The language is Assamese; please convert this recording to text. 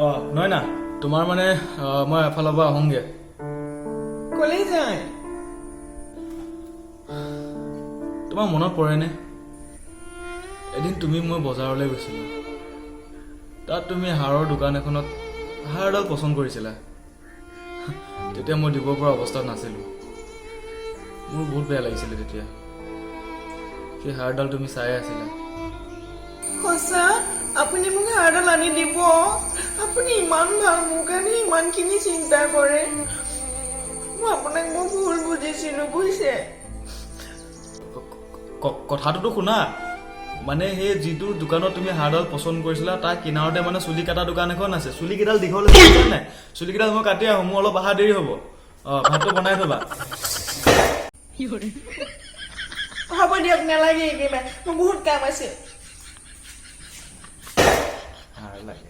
অঁ, নহয় না, তোমাৰ মানে মই এফালৰ পৰা আহোঁগৈ। ক'লে যায়? তোমাৰ মনত পৰেনে, এদিন তুমি মই বজাৰলৈ গৈছিলোঁ। তাত তুমি হাৰৰ দোকান এখনত হাৰ এডাল পচন্দ কৰিছিলা। তেতিয়া মই দিব পৰা অৱস্থাত নাছিলোঁ। মোৰ বহুত বেয়া লাগিছিলে তেতিয়া। সেই হাৰডাল তুমি চাই আছিলা। সঁচা? আপুনি মোক হাৰডাল আনি দিব? আপুনি ইমান ভাল, মোৰ কাৰণে ইমানখিনি চিন্তা কৰে। মই আপোনাক মই ভুল বুজিছিলো, বুজিছে? কথাটোতো শুনা। মানে সেই যিটো দোকানত তুমি হাৰডাল পচন্দ কৰিছিলা, তাৰ কিনাৰতে মানে চুলি কটা দোকান এখন আছে। চুলিকেইডাল দীঘল হৈছে নাই? চুলিকেইডাল মই কাটি আহোঁ, মোৰ অলপ অহা দেৰি হ'ব। অঁ, ভাতটো বনাই থবা। হ'ব দিয়ক, নালাগে একেবাৰে, মোৰ বহুত কাম আছে। হাৰ লাগে।